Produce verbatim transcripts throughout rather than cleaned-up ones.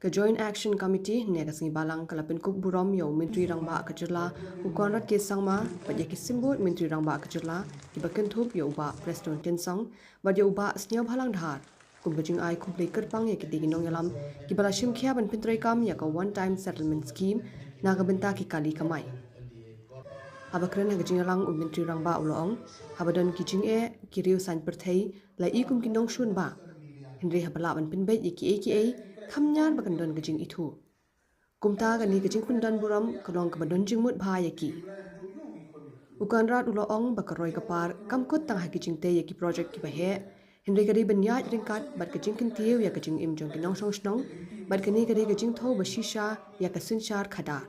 Ka Joint Action Committee ne ka sngi Balang ka la pynkup burom ïa u Myntri Rangbah ka Jylla u Conrad K Sangma bad ïa ki symbud Myntri Rangbah ka Jylla kiba kynthup ïa u Bah Prestone Tynsong bad ïa u Bah Sniawbhalang Dhar kum ka jingai khublei kyrpang ïa kitei ki nongïalam kiba la shim khia ban pyntreikam ïa ka One Time Settlement Scheme na ka bynta ki kali kamai. Haba kren ha ka jingïalang u Myntri Rangbah u la ong, haba don ki jingeh ki riew saiñ pyrthei la i kum ki nongshun bah. Hynrei haba lah ban pynbeit ïa kiei kiei, kham ñiar ba kan don ka jingithuh. Kumta kane ka jingpyndon burom ka long kaba don jingmut bha ïa ki. U Conrad u la ong ba ka roi ka par kam kut tang ha ki jingtei ïa ki projek kiba heh, hynrei ka dei ban ïaid ryngkat bad ka jingkyntiew ïa ka jingim jong ki nongshong shnong bad kane ka dei ka jingthew ba shisha ïa ka synshar khadar.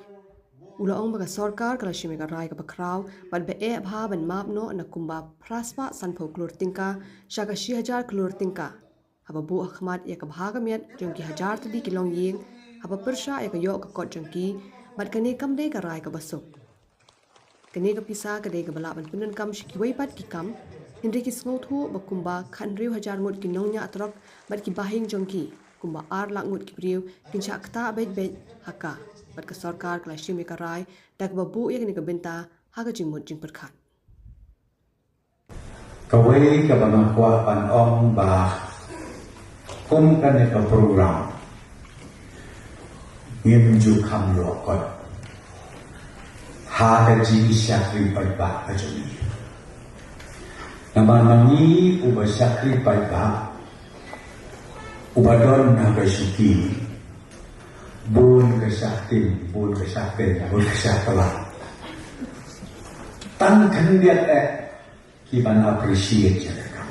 U la ong ba ka sorkar ka la shim ïa ka rai kaba khraw bad ba eh bha ban map noh na kumba phra spah sanphew klur tyngka sha ka shi hajar klur tyngka. Haba buh ha khmat ïa ka bha ka miat jong ki hajar tylli ki longïing haba pyrshah ïa ka ïoh ka kot jong ki bad kane kam dei ka rai kaba suk. Kane ka pisa ka dei kaba lah ban pyndonkam sha kiwei pat ki kam, hynrei ki sngewthuh ba kumba khathynriew hajar ngut ki nongñiah trok bad ki bahaïing jong ki, kumba ar lak ngut ki briew kin shah ktah beit beit ha ka, bad ka sorkar ka la shim ïa ka rai da kaba buh ïa kane ka bynta ha ka jingmut jingpyrkhat. Kawei kaba nga kwah ban ong ba kum kane ka program ngim ju kham ïoh kot ha ka jingshakri paidbah ka jong ngi. Namar ma ngi uba shakri paidbah, uba don ha ka shuki, bun ka shah tim, bun ka shah tim, bun ka shah palat. Tang khyndiat eh ki ban appreciate ïa ka kam.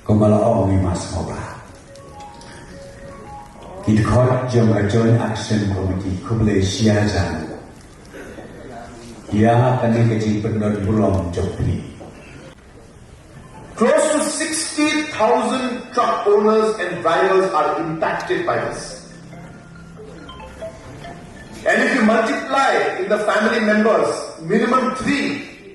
Kumba la ong, ngi mas mo ba ki dkhot jong ka Joint Action Committee, khublei shihajar ïa kane ka jingpyndon burom jong phi. Close to sixty thousand truck owners and drivers are impacted by this. And if you multiply in the family members, minimum three,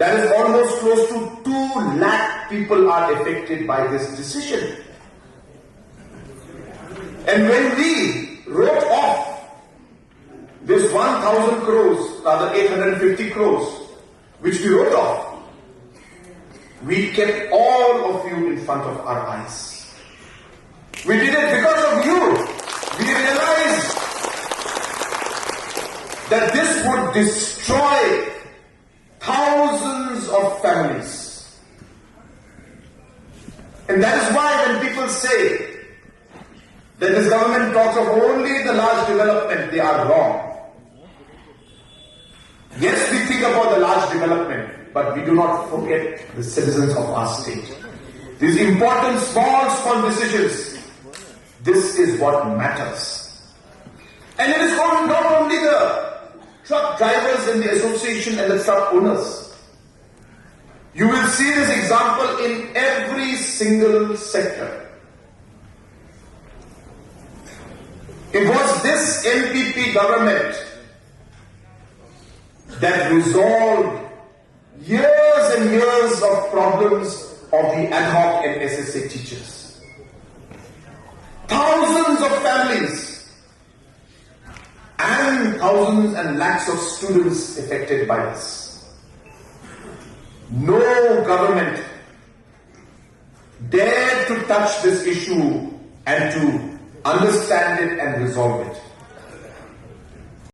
that is almost close to two lakh people are affected by this decision. And when we wrote off this one thousand crores, rather eight hundred fifty crores, which we wrote off, we kept all of you in front of our eyes. We did it because of you. We realized that this would destroy thousands of families. And that is why when people say that this government talks of only the large development, they are wrong. Yes, we think about the large development, but we do not forget the citizens of our state. These important small, small decisions, this is what matters. And it is not, not only the truck drivers and the association and the truck owners. You will see this example in every single sector. It was this N P P government that resolved years and years of problems of the ad hoc and S S A teachers. Thousands of families and thousands and lakhs of students affected by this. No government dared to touch this issue and to understand it and resolve it.